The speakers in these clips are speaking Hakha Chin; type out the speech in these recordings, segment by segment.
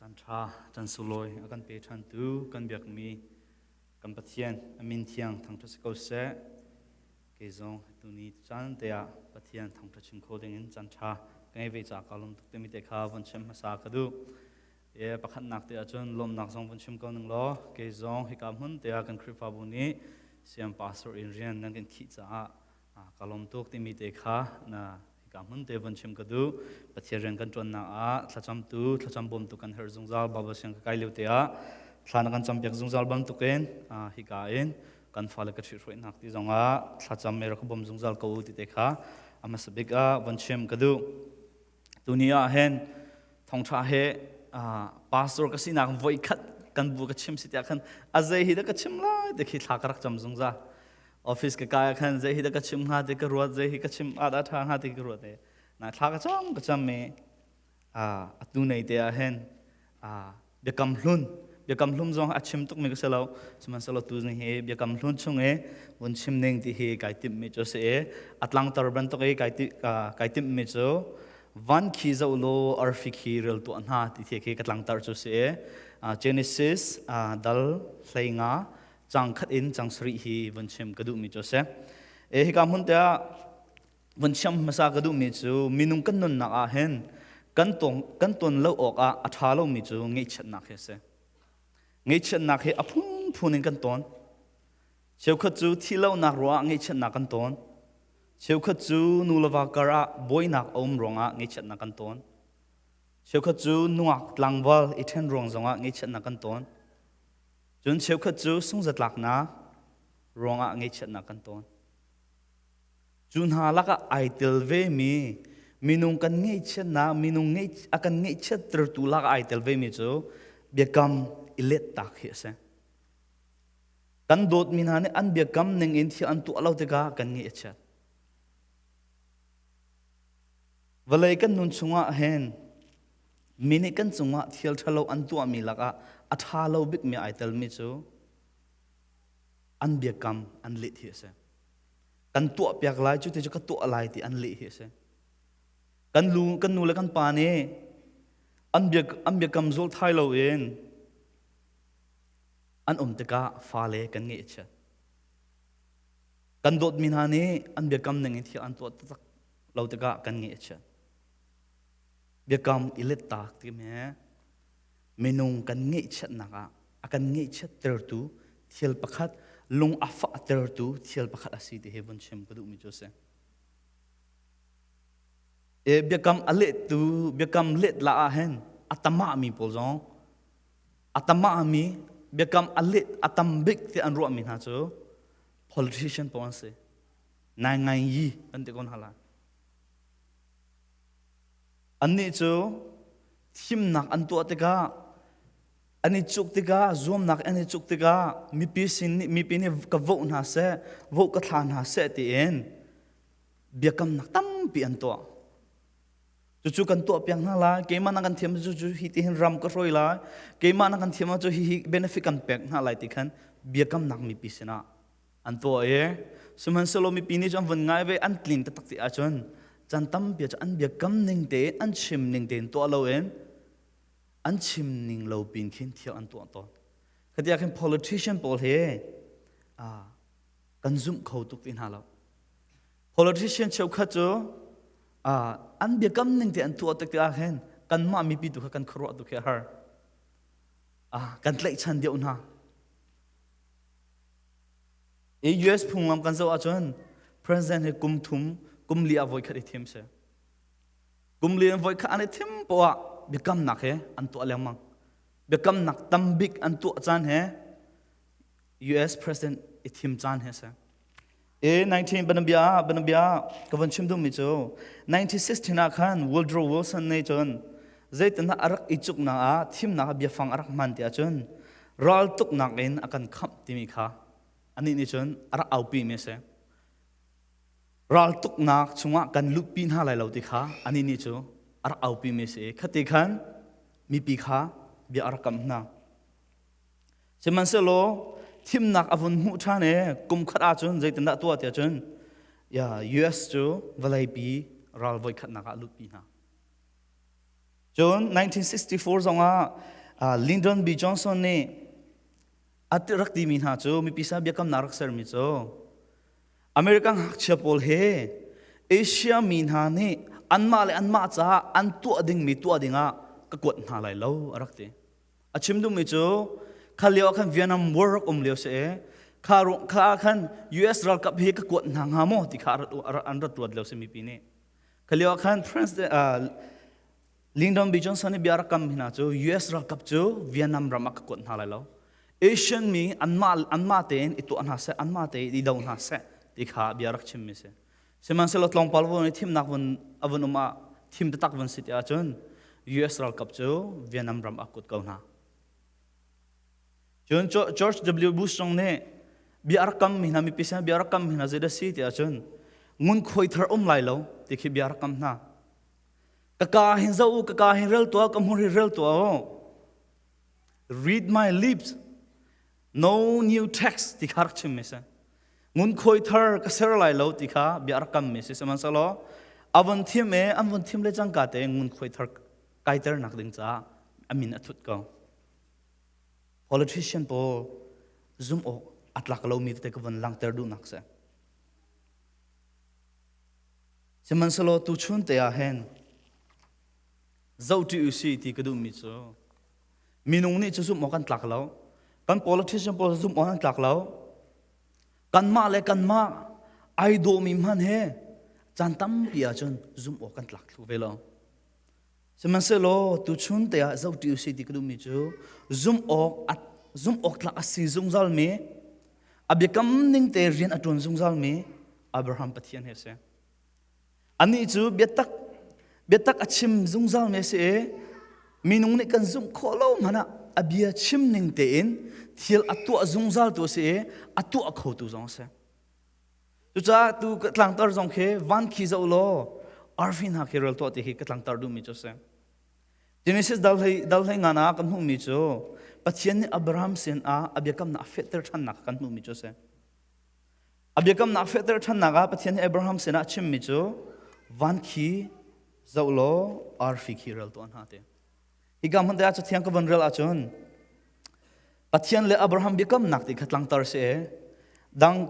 Caan ṭha, caan sunglawi a kan pe ṭhantu kan biakmi kan Pathian a min thiang thangṭhat si ko seh. Kei zong tuni caan te ah Pathian thangṭhat chin kho dingin caan ṭha ka ngei ve caah kaa lawm tuk timi te kha von chim hmasa ka duh. E pakhatnak te ahcun lawmnak zong von chim ko ning law kei zong hika hmun te ah kan Khrihfabu nih siang pastor in rian nan kan khih caah ka lawm tuk timi te kha na hika hmun te von chim ka duh. Pathian rian kan ṭuannak ah thlacamtu, thlacam bawmtu kan herh zungzal. Baibal siang ka kai lio te ah thla na kan campiak zungzal bantukin hika in kan fale ka ṭhithruainak ti zongah thlacam me rak bawm zungzal ko u ti te kha a hmasa bik ah von chim ka duh. Tuni ah hin thawngṭha he pastor ka sinak voi khat kan bu ka chim si tiah khan a zei hi dah ka chim lai ti khi thla ka rak cam zungzal. Office ka kai ah khan zei hi dah ka chim hnga ti ka ruat, zei hi ka chim ah dah ṭha hnga ti ka ruat i na thla ka cam ka cam i atu nei te ah hin biakam hlun biakam hlun zong a chim tukmi ka si lo sihmanhsehlaw tu ni hi biakam hlun chung i vun chim ning ti hi kai timhmi cu si i a tlangtar bantuk i kai timhmi cu van khi zoh law arfi khi rel tuah hna ti thi khi ka tlangtar cu si i Genesis dal 15 cang khat in cang sarih hi vun chim ka duhmi cu si e hika hmun te ah vun chim hmasa ka duhmi cu minung kan nunnak ah hin kan ton kan ton lo awk ah a ṭha lomi cu ngaihchiatnak hi a si. Ngaihchiatnak hi a phunphun in kan ton. Cheukhat cu thihlohnak ruah ah ngaihchiatnak kan ton. Cheukhat cu nu le va kar ah buainak a um ruangah ngaihchiatnak kan ton. Cheukhat cu nungak tlangval i ṭhen ruang zongah ngaihchiatnak kan ton. Cun cheukhat cu sungzatlaknak ruangah ngaihchiatnak kan ton. Cu hna lakah ai tel vemi minung kan ngaihchiatnak, minung a kan ngaihchiattertu lakah ai tel vemi cu biakam i lettak hi a si. Kan dawtmi hna nih an biakam ning in thil an tuah lo tikah kan ngaih a chiat. Vawlei kan nun chungah hin mi nih kan cungah thil ṭhalo an tuahmi lakah a ṭha lo bikmi ai telmi cu an biakam an let hi a si. Kan tuahpiak lai cu ti cu ka tuah lai ti an leh hi a si. Kan lu kan nu le kan pa nih an biak an biakam zul thai loin an um tikah fale kan ngeih a chiat. Kan dawtmi hna nih an biakam ning in thil an tuah taktak lo tikah kan ngeih a chiat. Biakam i let tak ti me minung kan ngeihchiatnak ah a kan ngeihchiattertu thil pakhat lung a fahtertu thil pakhat a si ti hi vun chim ka duhmi cu a si. E biakam a lehtu biakam let la ah hin a tamahmi pawl zong a tamahmi biakam a let a tam bik ti an ruahmi hna cu politician pawl an si. Nai ngai yi kan ti kon hala. Annih cu thimnak an tuah tikah an i cuk tikah zuamnak an i cuk tikah mipi sin nih mipi nih ka vote hna seh vote ka thla hna seh tiin biakamnak tampi an tuah cucu kan tuah piak hna lai keimah na kan thiam cu cu hi ti hin ram ka hruai lai keimah na kan thiam cu hi hi benefit kan pek hna lai ti khan biakamnak mipi sinah an tuah i sihmanhsehlaw mipi nih cun an vun ngai ve an tlin taktak ti ahcun caan tampi cu an biakam ning tein an chim ning tein tuah loin an chim ning lo pin khin thil an tuah tawn khati ah khin politician pawl hi kan zumh kho tuk ti hna lo politician cheukhat cu an biakam ning te an tuah tik tikah khin kanmah mipi tu kha kan khuaruah tu khi a har kan tlaihchan deuh hna I US phunglam kan zoh ahcun president hi kum thum kum li ah voikhat i thim si. Kum li in voikhat an i thim poah biakamnak he an tuah lengmang. Biakamnak tambik an tuah caan he US president i thim caan he si. E 19 banabia banabia ka von chim duhmi cu 1916 ah khan Woodrow Wilson nih cun zeitindah a rak i cuknak ah thimnak ah biafang a rak hman ti ahcun raltuknak in a kan khamh timi kha anih nih cun a rak aupi mi a si. Raltuknak chungah kan luhpi hna lai lo ti kha anih nih cu a rak aupi mi a si. Khati khan mipi kha bia a rak kamh hna. Sihmanhsehlaw thimnak a vun hmuh ṭhan i kum khat ahcun zeitindah tuah tiah cun US cu vawleipi ral voikhatnak ah a luhpi hna. Cun 1964 zongah Lyndon B. Johnson nih a rak timi hna cu mipi sa biakamnak rak sermi cu American ngakchia pawl he Asia mi hna nih anmah le anmah caah an tuah dingmi tuah dingah ka kuat hna lai lo a rak ti. A chim duhmi cu kha lio ah khan Vietnam War rak um lio si i kha kha ah khan US ralkap hi ka kuat hna hnga maw ti kha an rat ruat lio si mipi nih. Kha lio ah khan President Lyndon B. Johnson nih bia rak kam hna cu US ralkap cu Vietnam ram ah ka kuat hna lai lo. Asian mi anmah anmah tein i tuah hna seh, anmah tein i do hna seh ti kha bia rak chimmi si. Sihmanhsehlaw tlawmpal vun i thimnak vun a vun um ah thim taktak vun si ti ahcun US ralkap cu Vietnam ram ah kut ko hna. Cun George W. Bush zong nih bia rak kam mi hna mipi sin bia rak kam mi hna zeidah si ti ahcun ngunkhuai thar um lai lo ti khi bia rak kam hna. Ka ka hin zoh u, ka ka hin rel tuah, ka hmur hi rel tuah u. Read my lips. No new text ti kha rak chim mi si. Ngunkhuai thar ka ser lai lo ti kha bia rak kam mi si. Sihmanhsehlaw a von thim e an von thim le cangka te ngunkhuai thar kaiter nak ding caah a min a thut ko. Politician pawl zum awk a tlak lomi tete ka von langhter duhnak si. Sihmanhsehlaw tuchun te ah hin zohṭi usih ti ka duhmi cu minung nih cu zumh awk an tlak lo. Kan politician pawl zumh awk an tlak lo. Kanmah le kanmah ai dawmi hmanh he caan tampi ahcun zumh awk kan tlak thlu ve lo. Sihmanhsehlaw tuchun te ah zohṭi usih ti ka duhmi cu zumh awk zumh awk tlak a si zungzalmi a biakam ning te rian a ṭuan zungzalmi Abraham Pathian hi a si. Anih cu biatak biatak a chim zungzalmi a si i minung nih kan zumh khawh lo hmanh ah a bia chim ning tein thil a tuah zungzaltu a si i a tuah khotu zong a si. Cucaah tu ka tlangtar zong khi van khi zoh law arfi hna khi rel tuah ti khi ka tlangtar duhmi cu a si. Genesis dal hlei dal hlei ngan ah kan hmuhmi cu Pathian nih Abraham sin ah a biakamnak a fehter ṭhannak kan hmuhmi cu a si. A biakamnak fehter ṭhannak ah Pathian nih Abraham sinah a chimmi cu van khi zoh law arfi khi rel tuah hna ti. Hika hmun te ah Cathiang ka von rel ahcun Pathian le Abraham biakamnak ti kha tlangtar si e. Dang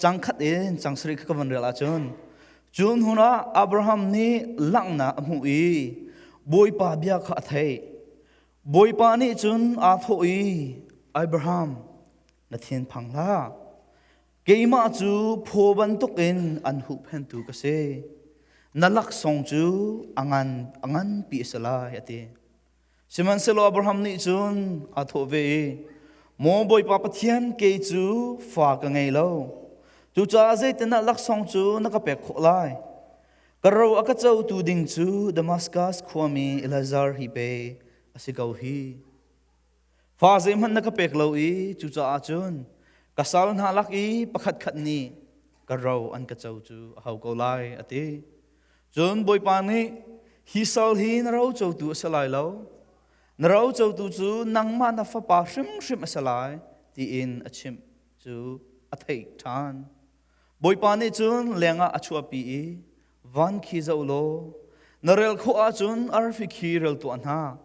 cang khat in cang sarih kha ka von rel ahcun cun hun ah Abraham nih langhnak a hmuh i Bawipa bia kha a theih. Bawipa nih cun aa thawh i Abraham na thin phang hlah. Keimah cu phaw bantukin an huhphentu ka si. Na laksawng cu a ngan a nganpi a si lai a ti. Sihmanhsehlaw Abraham nih cun aa thawh ve i, Maw Bawipa Pathian, kei cu fa ka ngei lo. Cucaah zeitindah laksawng cu na ka pek khawh lai? Ka ro a ka cotu ding cu Damaskas khuami Elazar hi pei a si ko hi. Fa zeihmanh na ka pek lo i cucaah cun ka sal hna lak i pakhatkhat nih ka ro an ka co cu a hau ko lai, a ti. Cun Bawipa nih, Hi sal hi na ro cotu a si lai lo, na ro cotu cu nangmah na fapa hrimhrim a si lai, tiin a chimh cu a theih ṭhan. Bawipa nih cun lengah a chuahpi i, Van khi zoh law, na rel khawh ahcun arfi khi rel tuah hna.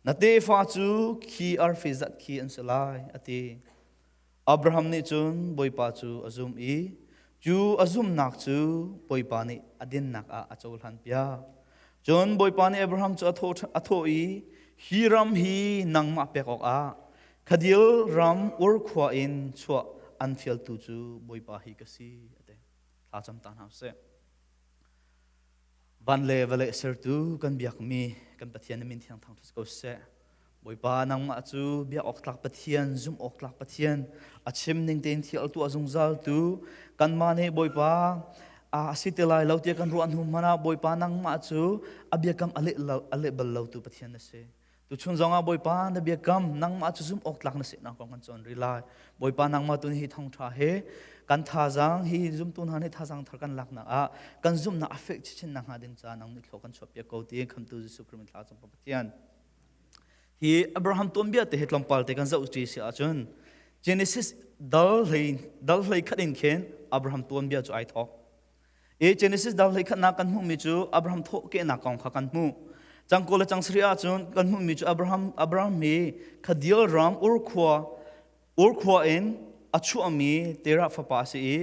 Na tefa cu khi arfi zat khi an si lai, a ti. Abraham nih cun Bawipa cu a zumh i cu a zumhnak cu Bawipa nih a dinnak ah a cohlanpiak. Cun Bawipa nih Abraham cu a thawh i, Hi ram hi nangmah pek awkah Khadil ram Ur khua in chuah an fialtu cu Bawipa hi ka si, a ti. Thla cam ta hna usih. Van le vawlei sertu kan biakmi kan Pathian na min thiang thangṭhat ko seh. Bawipa nangmah cu biak awk tlak Pathian, zumh awk tlak Pathian, a chim ning tein thil tuah zungzal tu kanmah nih Bawipa a si te lai lo tiah kan ruah hnu hmanh ah Bawipa nangmah cu a biakam a leh lo a leh bal lo tu Pathian na si. Tuchun zongah Bawipa na biakam nangmah cu zumh awk tlak na si nak kong kan cawn rih lai. Bawipa nangmah tu hi thawngṭha he kan thazaang hi zumtu hna nih thazaang thar kan laknak ah kan zumhnak a fek chinchin nakhnga ding ca nang nih thlua kan chuahpiak ko ti khamtu Jesuh Khrih min thla cam Pathian. Hi Abraham tuanbia te hi tlawmpal te kan zoh ṭi si ahcun Genesis dal hlei dal hlei khat in khin Abraham tuanbia cu ai thawk. I Genesis dal hlei khatnak kan hmuhmi cu Abraham thawhkehnak kong kha kan hmuh. Cangkaw le cangsarih ahcun kan hmuhmi cu Abraham Abraham hi Khadil ram Ur khua Ur khua in a chuahmi Terah fapa a si i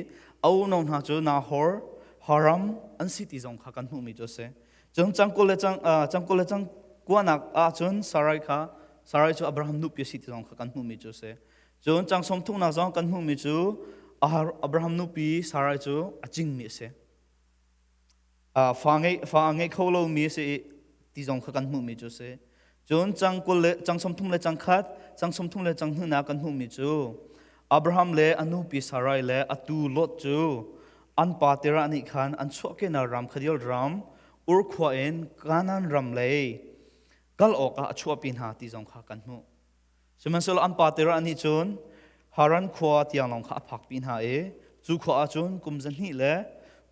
a unau hna cu Nahor, Haram an si ti zong kha kan hmuhmi cu a si. Cun cangkaw le cang cangkaw le cangkuanak ahcun Sarai kha Sarai cu Abraham nupi a si ti zong kha kan hmuhmi cu a si. Cun cang sawmthumnak zong kan hmuhmi cu Abraham nupi Sarai cu a cingmi a si. Fa ngei fa a ngei kho lomi a si i ti zong kha kan hmuhmi cu a si. Cun cang 20 le cang 30 le cang khat, cang 30 le cang hnihnak kan hmuhmi cu Abraham le a nupi Sarai le a tu Lot cu an pa Terah nih khan an chuahkehnak ram Khadil ram Ur khua in Kanaan ram lei kal awkah a chuahpi hna ti zong kha kan hmuh. Sihmanhsehlaw an pa Terah nih cun Haran khua tiang lawng kha a phakpi hna i cu khua ah cun kum 200 le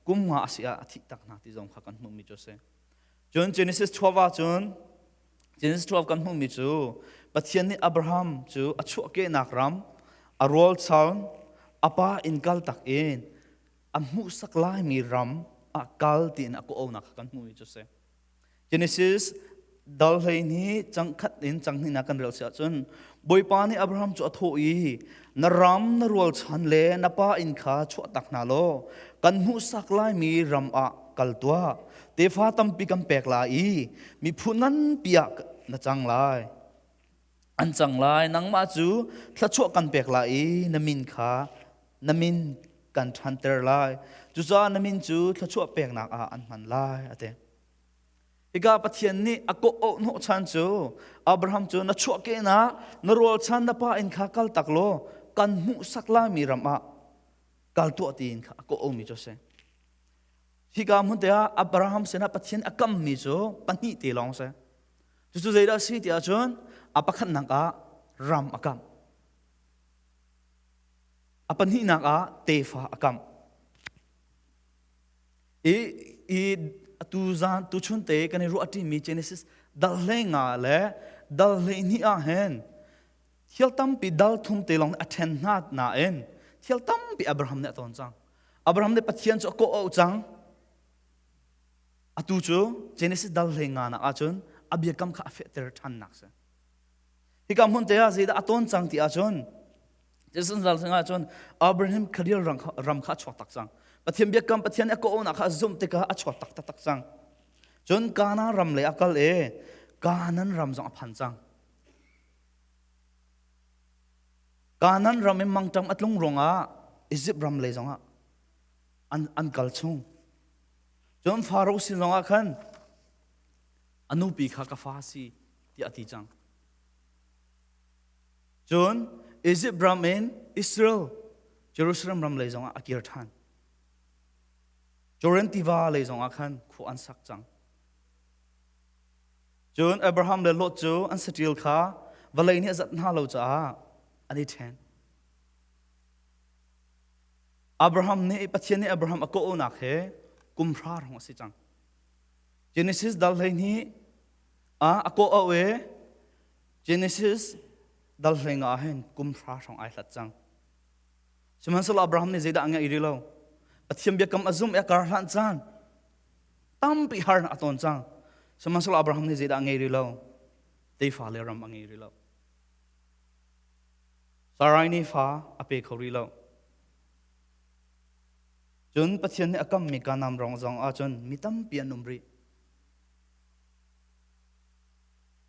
kum nga a si ah a thih tak hna ti zong kha kan hmuhmi cu a si. Cun Genesis 12 ah cun Genesis 12 kan hmuhmi cu Pathian nih Abraham cu a chuahkehnak ram a rualchan a pa inn kal tak in a hmuhsak laimi ram ah kal tiin a kawhauhnak kha kan hmuhmi cu a si. Genesis dal 12 cang khat in cang hnihnak kan rel si ahcun Bawipa nih Abraham cu a thawh i na ram na rualchan le na pa inn kha chuahtak hna law kan hmuhsak laimi ram ah kal tuah. Tefa tampi kan pek lai i miphun nganpi ah na cang lai. An cang lai. Nangmah cu thluachuah kan pek lai i na min kha na min kan ṭhanter lai. Cucaah na min cu thluachuah peknak ah an hman lai, a ti. Hika Pathian nih a kawh hnawh chan cu Abraham cu na chuahkehnak na rualchan na pa inn kha kal tak law kan hmuhsak laimi ram ah kal tuah tiin kha a kawh mi cu a si. Hika hmun te ah Abraham sinah Pathian a kammi cu pahnih te lawng si. Cucu zeidah a si ti ahcun a pakhatnak ah ram a kam. A pahnihnak ah tefa a kam. I i atu zan tuchun te kan i ruah ṭimi Genesis dal hlei nga le dal hlei hnih ah hin thil tampi dal thum te lawng a ṭhen hna nain thil tampi Abraham nih a ton cang. Abraham nih Pathian cu a kawh auh cang. Atu cu Genesis dal hlei nga nak ahcun a biakam kha a fehter ṭhannak si. Hika hmun te ah zeidah a ton cang ti ahcun Jason zal singah cun Abraham career ram kha a chuak tak cang. Pathian biakam Pathian a kawhnak kha a zumh tikah a chuak tak tak cang. Cun Canaan ram lei a kal i Canaan ram zong a phan cang. Canaan ram in mangṭam a tlung ruangah Egypt ram lei zongah an, an kal chung. Cun Faro sin zongah khan a nupi kha ka fa si tiah a ti cang. Cun Egypt ram in Israel Jerusalem ram lei zongah a kir ṭhan. Jordan tiva lei zongah khan khua an sak cang. Cun Abraham le Lot cu an saṭil kha vawlei nih a zat hna lo caah an i ṭhen. Abraham nih Pathian nih Abraham a kawhnak he kum hra hrawng a si cang. Genesis dal 12 ah a kawh auh i Genesis dal hleng ah hin kum hra hrawng ai hlat cang. Sihmanhsehlaw Abraham nih zeidah a ngeih rih lo. Pathian biakam a zumh i a kar hlan caan tampi har a ton cang. Sihmanhsehlaw Abraham nih zeidah a ngei rih lo. Tefa le ram a ngei rih lo. Sarai nih fa a pe kho rih lo. Cun Pathian nih a kammi Kanaan rong zong ahcun mi tampi an um rih.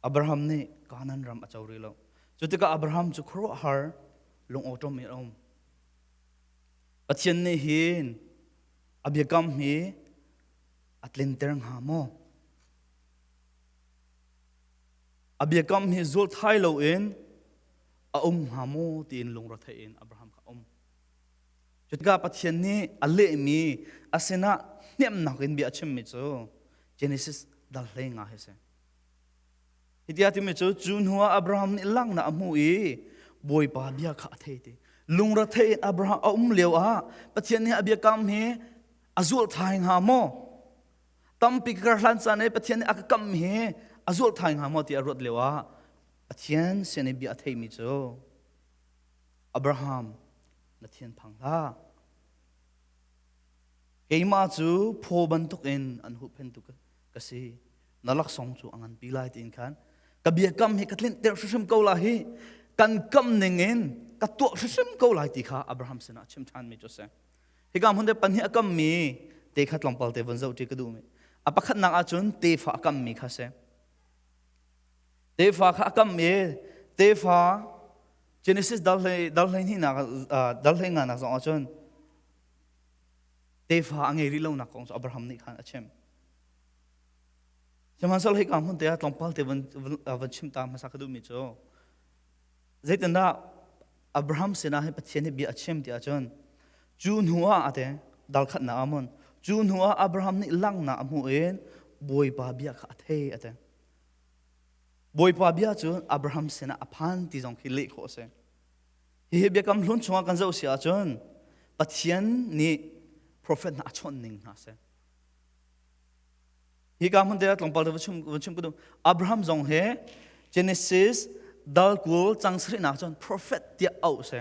Abraham nih Kanaan ram a co rih lo. Cu tikah Abraham cu khuaruahhar lungawṭawm in a um. Pathian nih hin a biakam hi a tlinter hnga maw? A biakam hi zul thai loin a um hnga maw tiin lungrethei in Abraham kha a um. Cu tikah Pathian nih a lehmi a sinah hnemhnak in bia a chimmi cu Genesis dal 15 hi a si. Hi tiah timi cu cu hnuah Abraham nih langhnak a hmuh i Bawipa bia kha a thei ti. Lungrethei in Abraham a um lio ah Pathian nih a biakam hi a zulh thai hnga maw? Tampi ka hlan caan i Pathian nih a ka kam hi a zulh thai hnga maw ti a ruat lio ah Pathian sin i bia a theimi cu Abraham na thian phang hlah. Keimah cu phaw bantukin an huhphentu ka si. Na laksawng cu a nganpi lai tiin khan ka biakam hi ka tlinhter hrimhrim ko lai hi kan kam ning in ka tuah hrimhrim ko lai ti kha Abraham sinah a chim ṭhanmi cu a si. Hika hmun te pahnih a kammi te kha tlawmpal te vun zoh ṭi ka duhmi. A pakhatnak ahcun tefa a kammi kha si. Tefa kha a kam i tefa Genesis dal hlei dal hlei hnihnak dal hlei nganak zong ahcun tefa a ngei rih lonak kong cu Abraham nih khan a chim. Sihmanhsehlaw hika hmun te ah tlawmpal te van van chim ta hmasa ka duhmi cu zeitindah Abraham sinah hin Pathian nih bia a chim ti ahcun cu hnu ah ate dal khatnak ah mun cu hnu ah Abraham nih langhnak a hmuh in Bawipa bia kha a thei ate Bawipa bia cu Abraham sinah a phan ti zong khi leh khawh a si. Hihi biakam hlun chungah kan zoh si ahcun Pathian nih profet hna a chawnh ning hna a si. Hika hmun te ah tlawmpal te va chim ka duh. Abraham zong he Genesis dal 20 cang sarihnak cun prophet tiah auh a si.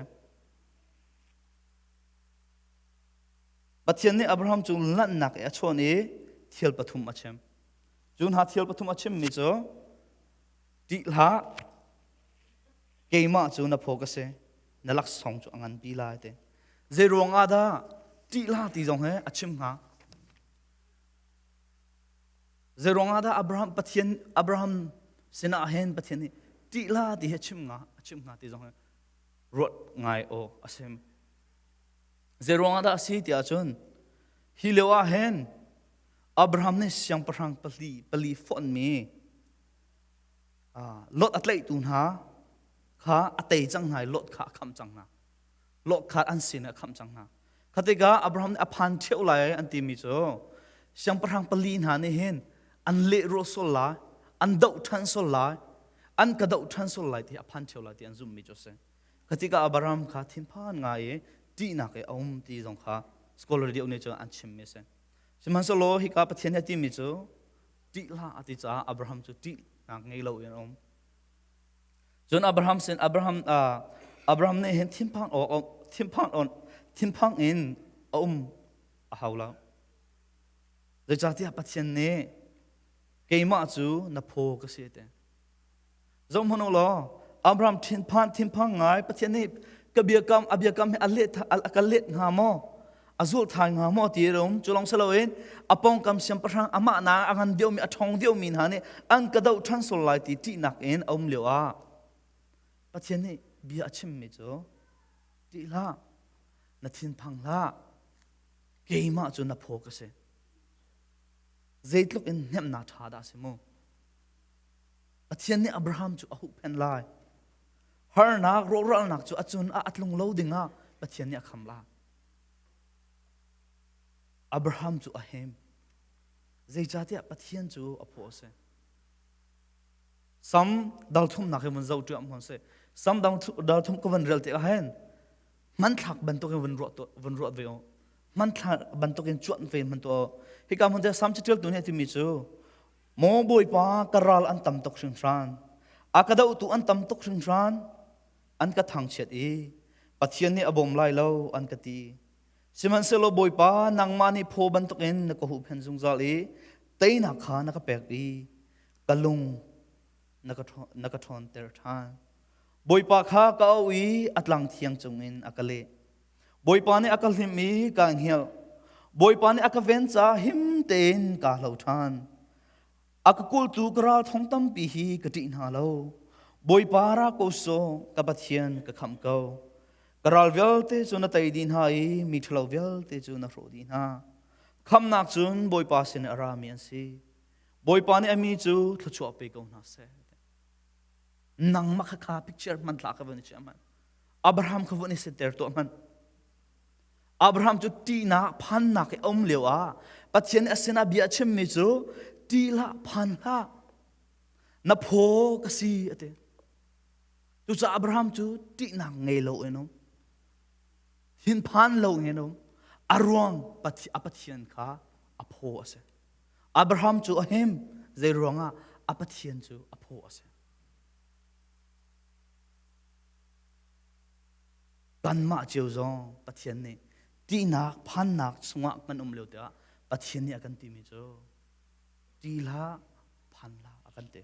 Pathian nih Abraham cu lanhnak i a chawn i thil pathum a chim. Cu hna thil pathum a chimmi cu ṭih hlah, keimah cu na phaw ka si, na laksawng cu a nganpi lai ti. Zei ruang ah dah ṭih hlah ti zong he a chim hnga? Zei ruang ah dah Abraham Pathian Abraham sinah hin Pathian nih ṭih hlah ti he chim hnga a chim hnga ti zong he ruat ngai awk a si. Zei ruang ah dah a si ti ahcun hi lio ah hin Abraham nih siangpahrang pali pali fonhmi Lot a tlaihtu hna kha a tei cang hna i Lot kha a khamh cang hna. Lot kha an sin a khamh cang hna. Kha tikah Abraham nih a phan ṭheo lai an timi cu siangpahrang pali hna nih hin an lehrulh sual lai, an doh ṭhan sual lai, an ka doh ṭhan sual lai ti a phan ṭheo lai ti an zumhmi cu a si. Kha tikah Abraham kha thinphan ngai i ṭihnak i a um ti zong kha scholar deuh nih cun an chimmi a si. Sihmanhsehlaw hika Pathian nih a timi cu ṭih hlah a ti caah Abraham cu ṭihnak ngei lo in a um. Cun Abraham sin Abraham Abraham nih hin thinphang awk thinphang on thinphang in a um a hau lo. Zeicahtiah Pathian nih keimah cu na phaw ka si te. Zoh hmanh u law Abraham thinphan thinphang ngai Pathian nih ka biakam a biakam hi a let a ka let hnga maw a zul thai hnga maw ti a um cu lawng si loin a pawngkam siangpahrang amah na a ngan deuhmi a ṭhawng deuhmi hna nih an ka doh ṭhan sual lai ti ṭihnak in a um lio ah Pathian nih bia a chimmi cu ṭih hlah na thinphang hlah keimah cu na phaw ka si zeitluk in hnemhnak ṭha dah a si mu Pathian nih Abraham cu a huhphenh lai. Harnak, rawhralnak cu a cun ah a tlung lo dingah Pathian nih a kham lai. Abraham cu a hem. Zeicahtiah Pathian cu a phaw a si. Sam dal thumnak hi vun zoh ṭiam hon si. Sam dal thum ka van rel tikah hin hmanthlak bantukin vun ruah vun ruat ve u. Hmanthlak bantukin cuanh ve hman tuah. Hika hmun te Sam caṭialtu nih a timi cu Maw Bawipa, ka ral an tam tuk hringhran. A ka dohtu an tam tuk hringhran. An ka thangchiat i Pathian nih a bawm lai lo an ka ti. Sihmanhsehlaw Bawipa, nangmah nih phaw bantukin na ka huhphenh zungzal i teinak kha na ka pek i ka lung na ka ṭhawnter ṭhan. Bawipa kha ka auh i a tlang thiang cungin a ka leh. Bawipa nih a ka hlimh i kaa hngilh. Bawipa nih a ka ven caah him tein kaa hlo ṭhan. A ka kultu ka ral thong tampi hi ka ṭih hna lo. Bawipa ra ko sawh, ka Pathian ka khamh ko. Ka ral vialte cu na tei dih hna i mi ṭhalo vialte cu na hrawh dih hna. Khamhnak cun Bawipa sin a rami an si. Bawipa nih a mi cu thluachuah pe ko hna seh. Nangmah kha kha picture hmanthlak ka vun i chiah hmanh. Abraham kha vun i siter tuah hmanh. Abraham cu ṭihnak phannak i a um lio ah Pathian nih a sinah bia a chimmi cu ṭih hlah phan hlah na phaw ka si a ti. Cucaah Abraham cu ṭihnak ngei lo in um thinphan lo in um a ruang a Pathian kha a phaw a si. Abraham cu a him zei ruangah a Pathian cu a phaw a si. Kanmah cio zong Pathian nih ṭihnak phannak chungah kan um lio tikah Pathian nih a kan timi cu ṭih hlah, Phan hlah a kan ti.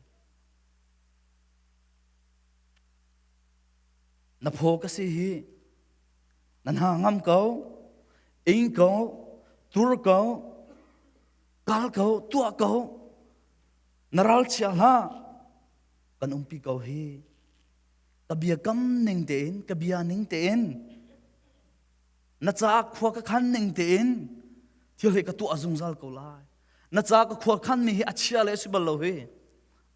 Na phaw ka si hi na hna ngam ko, ing ko, tur ko, kal ko, tuah ko, na ralchia hlah, kan umpi ko hi. Ka biakam ning tein, ka bia ning tein, na caah khua ka khan ning tein thil hi ka tuah zungzal ko lai. Na ca ka khua khan mi hi a chia le a si bal lo hi.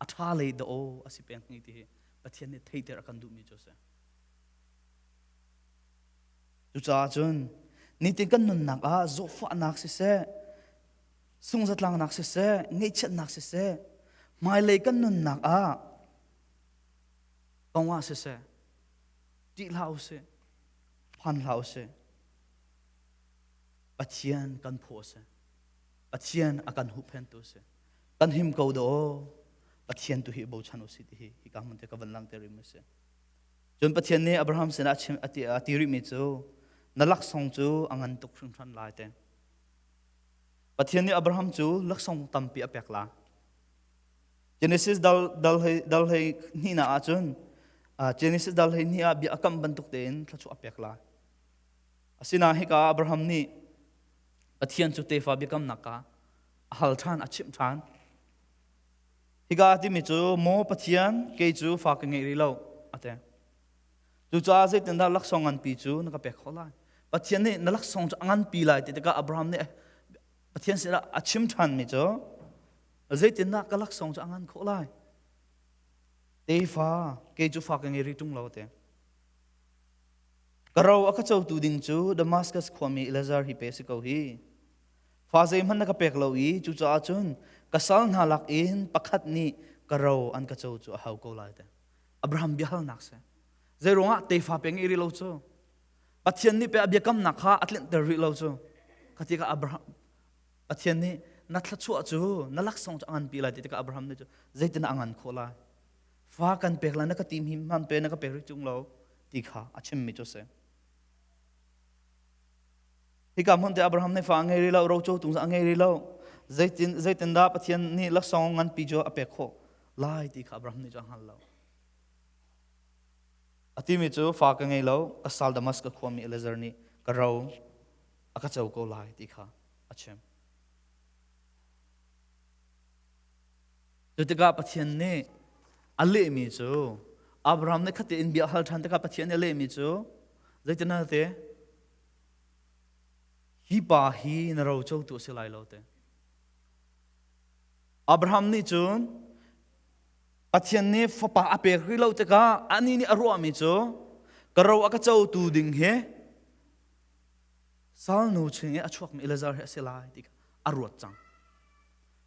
A ṭha lei da aw a si peng hi ti hi Pathian nih theiter a kan duhmi cu a si. Cucaah cun nitin kan nunnak ah zawhfahnak siseh, sungzatlangnak siseh, ngaihchiatnak siseh, hmailei kan nunnak ah kong ah siseh, ṭih hlah usih, phan hlah usih. Pathian kan phaw a si. Pathian a kan huhphentu a si. Kan him ko do Pathian tu hi bochan usih ti hi hika hmun te ka van langter rih si. Cun Pathian nih Abraham sinah a chim a ti, a ti rihmi cu na laksawng cu a ngan tuk hringhran lai te. Pathian nih Abraham cu laksawng tampi a pek la. Genesis dal dal hei dal hei hnih na ahcun Genesis dal hei hnih ah bia a kam bantuk tein thluachuah a pek la. Asinain hika Abraham nih Pathian cu tefa biakamnak ka a hal ṭhan a chimh ṭhan. Hika a timi cu maw Pathian kei cu fa ka ngei rih lo a ti. Cucaah zeitindah laksawng nganpi cu na ka pek khawh lai? Pathian nih na laksawng cu a nganpi lai ti tikah Abraham nih Pathian sinah a chim ṭhanmi cu zeitindah ka laksawng cu a ngan khawh lai? Tefa kei cu fa ka ngei rih ṭung lo a ti. Ka ro a ka cotu ding cu Damascus khuami Eleazar hi pe si ko hi. Fa zeihmanh na ka pek lo i cucaah cun ka sal hna lak in pakhat nih ka ro an ka co cu a hau ko lai te. Abraham biahalnak si. Zei ruangah tefa pe ngei rih lo cu? Pathian nih pe a biakamnak kha a tlinhter rih lo cu. Khati ka Abraham Pathian nih na thluachuah cu na laksawng cu a nganpi lai ti tikah Abraham nih cu zeitin a ngan khawh lai? Fa kan pek lai na ka tim hi hman pe na ka pek rih tung lo ti kha a chimmi cu a si. Hika hmun te Abraham nih fa a ngei rih lo, roco tung a ngei rih lo. Zeitin zeitindah Pathian nih laksawng nganpi cu a pek khawh lai ti kha Abraham nih cu a hngal lo. A timi cu fa ka ngei lo, ka sal Damascus khuami Eliezer nih ka ro a ka co ko lai ti kha a chim. Cu tikah Pathian nih a lehmi cu Abraham nih khatte in bia a hal ṭhan tikah Pathian nih a lehmi cu zeitin a ti? Hi pa hi na rocotu a si lai lo te. Abraham nih cun Pathian nih fapa a pek rih lo tikah anih nih a ruahmi cu ka ro a ka cotu ding hi salnu chung i a chuakmi Elazar hi a si lai ti kha a ruat cang.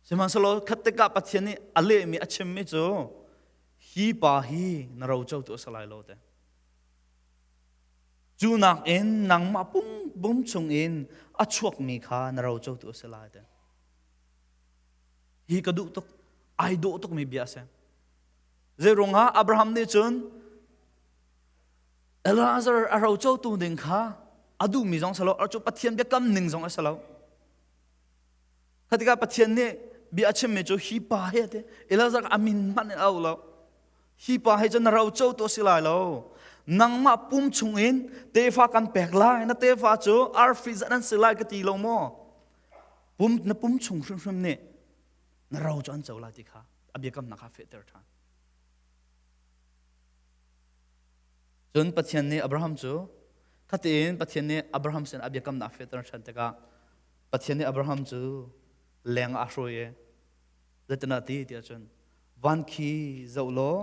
Sihmanhsehlaw khat tikah Pathian nih a lehmi a chimmi cu hi pa hi na rocotu a si lai lo te. Cu nakin nangmah pum pum chungin a chuakmi kha na rocotu a si lai te. Hi ka duh tuk, ai dawh tukmi bia a si. Zeiruangah Abraham nih cun Elazar a rocotu ding kha a duhmi zong si lo, cu Pathian biakam ning zong a si lo. Khatikah Pathian nih bia a chimmi cu hi pa hi a ti. Elazar a min hmanh in a au lo. Hi pa hi cu na roco tu a si lai lo. Nangmah pum chungin tefa kan pek lai. Na tefa cu arfi zat an si lai ka ti lo maw? Pum, na pum chung hrimhrim nih na ro cu an co lai ti kha a biakamnak kha fehter ṭhan. Cun Pathian nih Abraham cu khatiin Pathian nih Abraham sin a biakamnak fehter ṭhan tikah Pathian nih Abraham cu leng ah a hruai i zeitinah ti tiah cun van khi zoh law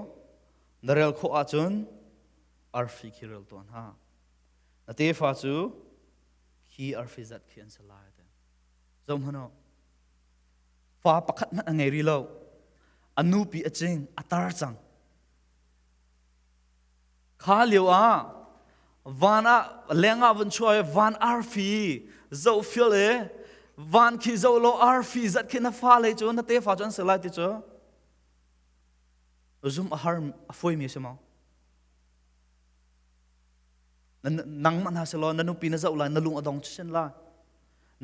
na rel khawh ahcun arfi khi rel tuah hna. Na tefa cu khi arfi zat khi an si lai ti. Zoh hmanh u. Fa pakhat hmanh a ngei rih lo. A nupi a cing, a tar cang. Kha lio ah van ah leng ah vun chuah i van arfi zoh fial i van khi zoh law arfi zat khi na fale cu na tefa cu an si lai ti cu zum a har a fawi mi a si maw? Nangmah hna selaw na nupi na zoh lai na lung a dong chinchin lai.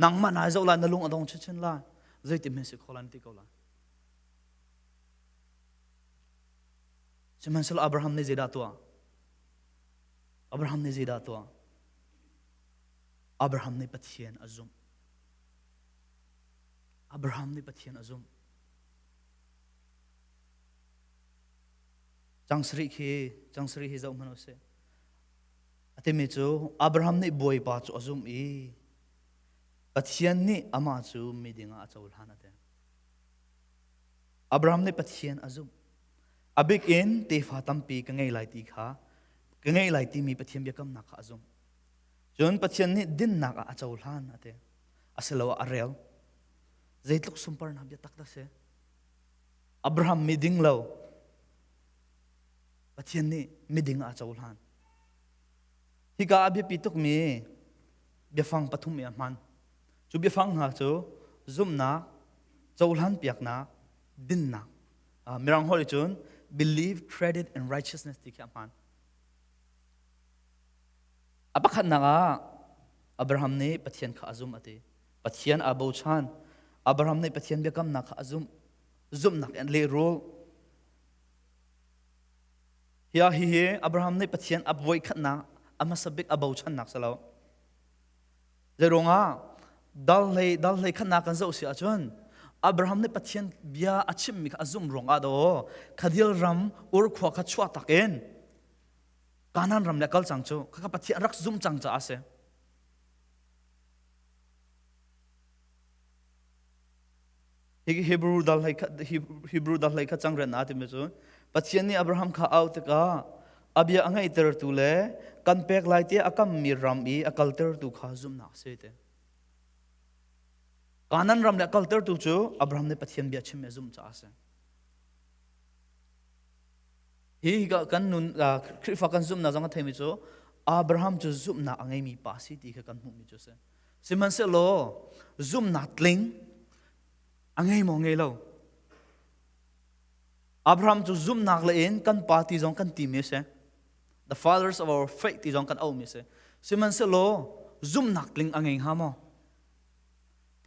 Nangmah na zoh lai na lung a dong chinchin lai. Zeitin hme si kho lai na ti ko lai. Sihmanhsehlaw Abraham nih zeidah tuah? Abraham nih zeidah tuah? Abraham nih Pathian a zumh. Abraham nih Pathian a zumh. Cang sarih khi cang sarih hi zoh hmanh usih. A timi cu Abraham nih Bawipa cu a zumh i Pathian nih amah cu miding ah a cohlan a ti. Abraham nih Pathian a zumh. A bik in tefa tampi ka ngei lai ti kha ka ngei lai timi Pathian biakamnak kha a zumh. Cun Pathian nih dinnak ah a cohlan a ti. Asiloah a rel. Zeitluk sunparnak biatak dah si. Abraham miding lo. Pathian nih miding ah a cohlan. Hika a biapi tukmi biafang pathum i a hman. Cu biafang hna cu zumhnak, cohlan piaknak, dinnak. Mirang holh cun believe, credit and righteousness ti khi a hman. A pakhatnak ah Abraham nih Pathian kha a zumh a ti. Pathian aa bochan. Abraham nih Pathian biakamnak kha a zumh. Zumhnak in lehrul. Hi hihi Abraham nih Pathian a voikhatnak a hmasa bik a bochannak si lo. Zeiruangah dal hlei dal hlei khatnak kan zoh si ahcun Abraham nih Pathian bia a chimmi kha a zumh ruangah daw Khadil ram Ur khua kha chuah tak in Kanaan ram le kal cang cu khakha Pathian rak zumh cang caah a si. Hi Hebrew dal hlei Hebrew dal hlei kha cang rian a timi cu Pathian nih Abraham kha au tikah a bia a ngeihtertu le kan pek lai tiah a kammi ram i a kaltertu kha zumhnak a si te. Kanan ram le a kaltertu cu Abraham nih Pathian bia chim a zumh caah a si. Hi kan nun Khrihfa kan zumhnak zong a theimi cu Abraham cu zumhnak a ngeimi pa si ti kha kan hmuhmi cu a si. Sihmanhsehlaw zumhnak tling a ngei maw ngei lo? Abraham cu zumhnak le in kan pa ti zong kan timi a si. The fathers of our faith ti zong kan auhmi a si. Sihmanhsehlaw zumhnak tling a ngei hnga maw?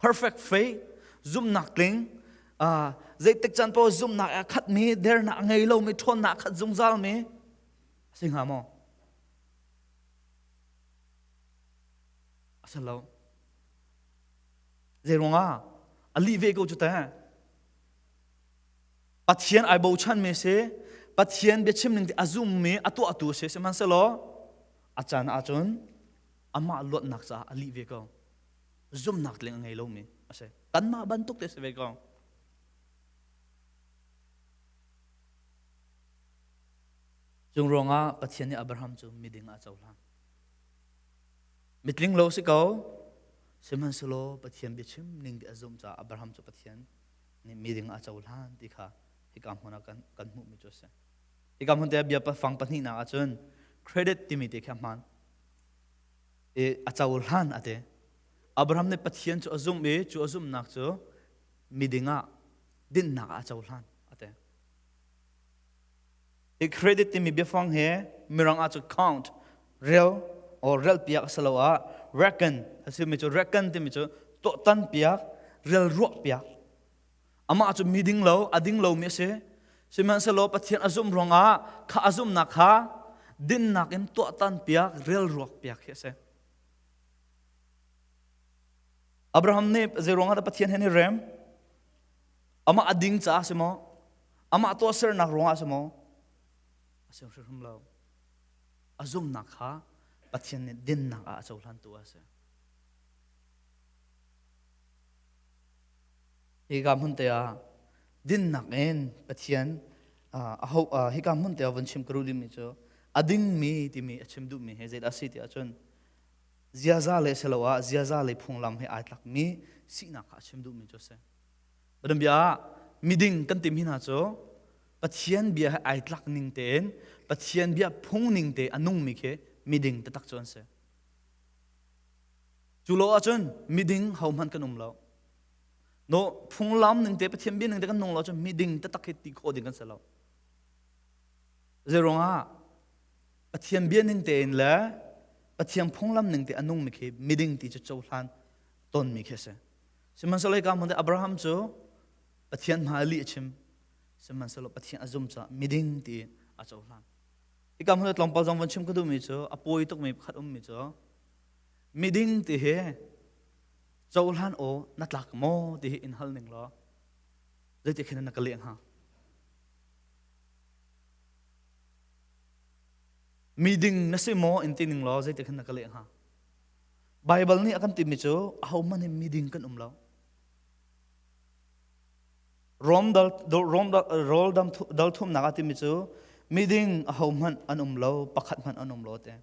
Perfect faith, zumhnak tling, uh, zeitik caan paoh zumhnak a khatmi, dernak a ngei lomi, ṭhawnnak a khat zungzalmi a si hnga maw? A si lo. Zei ruangah? A lih ve ko cu teh. Pathian ai bochanmi si, Pathian biachim ning a zummi, a tuahtu si, sihmanhsehlaw a caan ahcun amah luatnak caah a lih ve ko. Zumhnak tling a ngei lomi a si. Kanmah bantuk te si ve ko. Cung ruangah Pathian nih Abraham cu miding ah a cohlan. Mitling lo si ko, sihmanhsehlaw Pathian biachim ning ti a zumh caah Abraham cu Pathian nih miding a cohlan ti kha hika hmun ah kan, kan hmuhmi cu a si. Hika hmun te bia fang pahnihnak ahcun credit timi te khi a hmaan. I a cohlan a ti. Abraham nih Pathian cu a zumh i cu a zumhnak cu miding ah dinnak ah a cohlan a ti. Hi credit timi biafang hi mirang ah cu count, rel or rel piak asiloah reckon a simi cu reckon timi cu tuahtan piak, rel ruah piak. Amah cu mi ding lo, a ding lomi a si. Sihmanhsehlaw Pathian a zumh ruangah kha a zumhnak kha dinnak in tuahtan piak, rel ruak piak hi a si. Abraham nih zei ruangah dah Pathian he ni rem? Amah a ding caah si maw? Amah tuahsernak ruangah a si maw? A si hrimhrim lo. A zumhnak kha Pathian nih dinnak ah a cohlantu a si. Hika hmun te ah dinnak in Pathian aho hika hmun te ah vun chim ka duh dingmi cu a dingmi timi a chim duhmi hi zeidah a si ti ahcun ziaza le siloah ziaza le phunglam he ai tlakmi sinak kha a chim duhmi cu a si. Bianabia ah miding kan timi hna cu Pathian bia he ai tlak ning tein Pathian bia phung ning te a nungmi khi miding taktak cu an si. Cu lo ahcun miding hohmanh kan um lo. No phunglam ning te Pathian bia ning te kan nung lo cun miding taktak hi ti khawh ding kan si lo. Zeiruangah Pathian bia ning tein le Pathian phunglam ning te a nungmi khi miding ti cu cohlan tonmi khi a si. Sihmanhsehlaw hika hmun Abraham cu Pathian hmai lih a chim. Sihmanhsehlaw Pathian a zum caah miding ti a a cohlan. Hika hmun tlawmpal zong von chim ka duhmi cu a pawi tukmi pakhat ummi cu miding ti hi cohlan aw na tlak maw ti hi in hal ning law zeiti khin na ka leh hnga? Miding na si maw in ti ning law zeiti khin na ka leh hnga? Baibal nih a kan timi cu ahohmanh hi miding kan um lo. Rom dal Rom rawl dal thumnak a timi cu miding ahohmanh an um lo, pakhat hmanh an um lo te.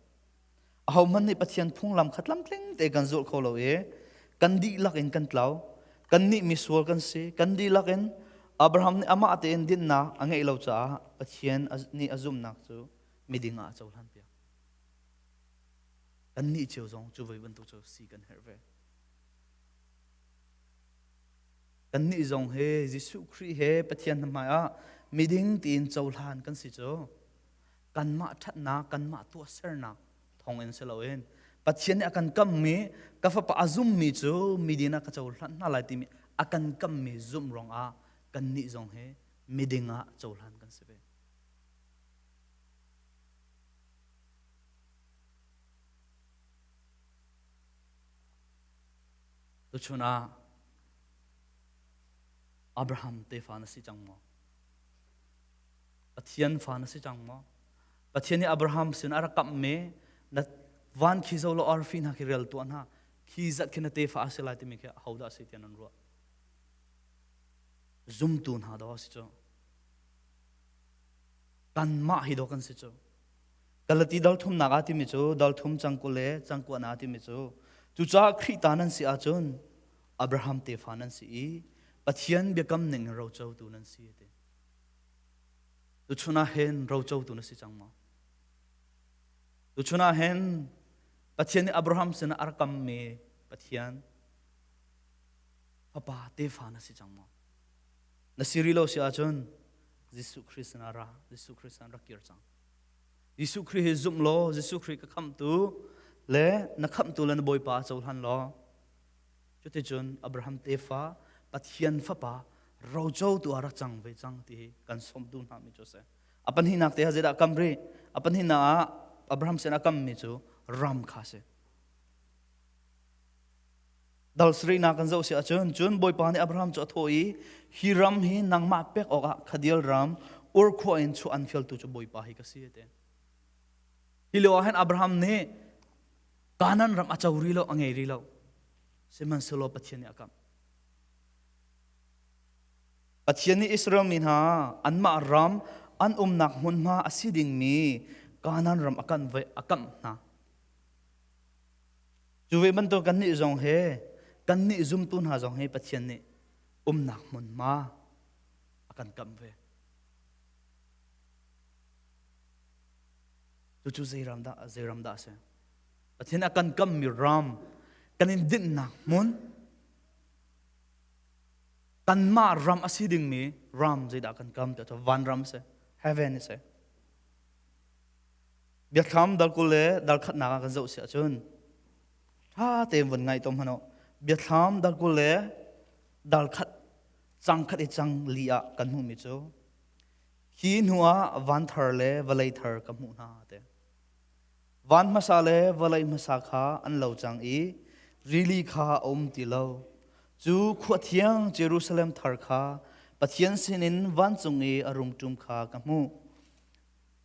Ahohmanh nih Pathian phunglam kha tlamtling te kan zulh kho lo i kan dihlak in kan tlau. Kan nih misual kan si. Kan dihlak in Abraham nih amah tein dinnak a ngeih lo caah Pathian nih a zumhnak cu miding ah a cohlan piak. Kannih cio zong cu voi bantuk cu si kan herh ve. Kannih zong he Jesuh Khrih he Pathian hmai ah miding tiin cohlan kan si cu kanmah ṭhatnak kanmah tuahsernak thawngin si loin Pathian nih a kan kammi ka fapa a zummi cu miding ah ka cohlan hna lai timi a kan kammi zumh ruangah kannih zong he miding ah cohlan kan si ve. Tuchun ah Abraham tefa na si cang maw? Pathian fa na si cang maw? Pathian nih Abraham sin a rak kamhmi na van khi zo lo arfi hna khi rel tuah hna khi zat khi na tefa a si lai timi khi hodah a si tiah nan ruah? Zumtu hna daw a si cu. Kanmah hi daw kan si cu. Galati dal thumnak ah timi cu dal thum cangkul le cangkuan ah timi cu cucaah Khrih ta nan si ahcun Abraham tefa nan si i Pathian biakam ning in rocotu nan si ti. Tuchun ah hin rocotu na si cang maw? Tuchun ah hin Pathian nih Abraham sinah a rak kammi Pathian fapa tefa na si cang maw? Na si rih lo si ahcun Jesuh Khrih sinah ra, Jesuh Khrih sinah rak kir cang. Jesuh Khrih hi zumh law Jesuh Khrih ka khamhtu le na khamhtu le na Bawipa cohlan law cuticun Abraham tefa Pathian fapa rocotu ah rak cang ve cang ti hi kan sawmtu hna mi cu a si. A pahnihnak te ah zeidah kam rih? A pahnihnak ah Abraham sin a kammi cu ram kha a si. Dal sarihnak kan zoh si ahcun cun Bawipa nih Abraham cu a thawh i hi ram hi nangmah pek awkah Khadial ram Ur khua in chuah an fialtu cu Bawipa hi ka si a ti. Hi lio ah hin Abraham nih Kanaan ram a co rih lo, a ngei rih lo. Sihmanhsehlaw Pathian nih a kamh. Pathian nih Israel mi hna anmah ram an umnak hmunhma a si dingmi Kanaan ram a kamh hna. Cu ve bantuk kannih zong he kannih zumtu hna zong hi Pathian nih umnak hmunhma a kan kamh ve. Cucu zei ram dah zei ram dah a si? Pathian a kan kammi ram, kan in dinhnak hmun, kanmah ram a si dingmi ram zeidah kan kam ti van ram a si, heaven a si. Biathlam dal 20 le dal khatnak ah kan zoh si ahcun ṭha tein vun ngaih tom hmanh u. Biathlam dal 20 le dal khat cang khat i cang li ah kan hmuhmi cu hi hnu ah van thar le vawlei thar ka hmuh hna te. Van hmasa le vawlei hmasa kha an lo cang i rili kha a um ti lo. Cu khua thiang Jerusalem thar kha Pathian sinin vancung i a rung ṭum kha ka hmuh.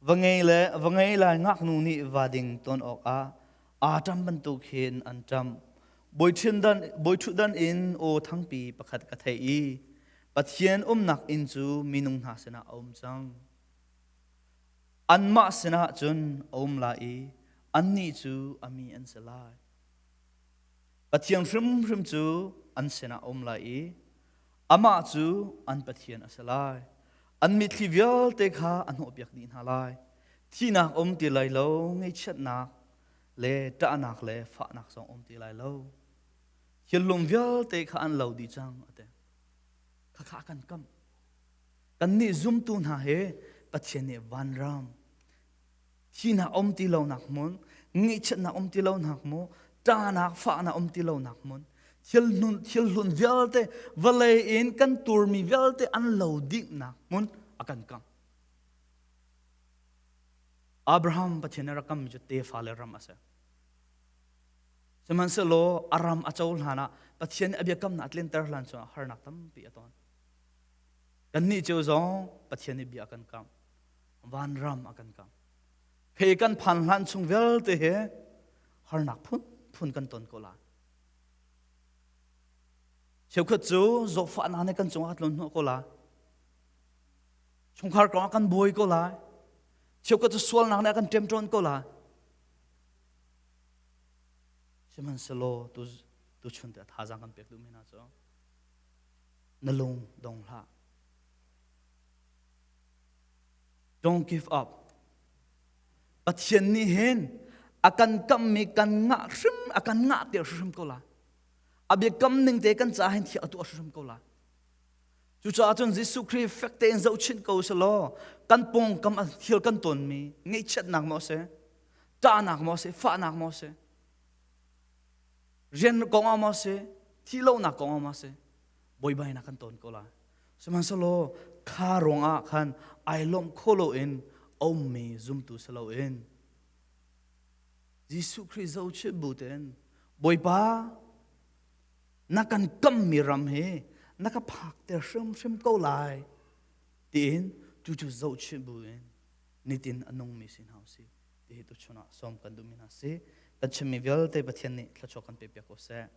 Va ngei le va ngei lai ngaknu nih va ding ton awkah aa ṭam bantuk hin an ṭamh. Bawiṭhutdan in aw thangpi pakhat ka theih i Pathian umnak inn cu minung hna sinah a um cang. Anmah sinah cun a um lai i annih cu a mi an si lai. Pathian hrimhrim cu an sinah a um lai i amah cu an Pathian a si lai. An mitthli vialte kha a hnawhpiak dih hna lai. Thihnak um ti lai lo, ngaihchiatnak le ṭahnak le fahnak zong um ti lai lo. Thillung vialte kha an lo dih cang a ti. Khakha kan kam. Kannih zumtu hna he Pathian nih vanram thihnak um ti lonak hmun, ngaihchiatnak um ti lonak mu, ṭahnak fahnak um ti lonak hmun, thil hlun thil hlun vialte vawlei in kan turmi vialte an lo dihnak hmun a kan kang. Abraham Pathian nih a rak kammi cu tefa le ram a si. Sihmanhsehlaw a ram a co hlan ah Pathian nih a biakamnak a tlinter hlan cungah harnak tampi a ton. Kannih cio zong Pathian nih bia a kan kamh. Vanram a kan kamh. Hei kan phan hlan chung vialte he harnak phunphun kan ton ko lai. Cheukhat cu zawtfahnak nih kan cungah a tlun hnawh ko lai. Chungkhar kong ah kan buai ko lai. Cheukhat cu sualnak nih a kan ṭemṭawn ko lai. Sihmanhsehlaw tu tuchun te thazaang kan pek duhmi hna cu na lung dong hlah. Don't give up. Pathian nih hin a kan kammi kan ngah hrim a kan ngah te hrim ko la. A biakam ning te kan ca hin thiah a tuah hrim ko la. Cucaah cun Jesuh Khrih fek tein zohchinh ko selaw kan pawngkam a thil kan tonmi ngaihchiatnak maw si, ṭahnak maw si, fahnak maw si, rian kong ah maw si, thihlohnak kong ah maw si, buaibainak kan ton ko lai. Sihmanhsehlaw kha ruangah khan ai lawmh kho loin a ummi zumtu si loin Jesuh Khrih zohchih bu tein Bawipa na kan kammi ram hi na ka phakter hrimhrim ko lai tiin cucu zohchih buin nitin a nungmi si hna usih ti hi tuchun ah sawm kan duhmi hna si. Kan chimmi vialte Pathian nih thluachuah kan pe piak ko seh.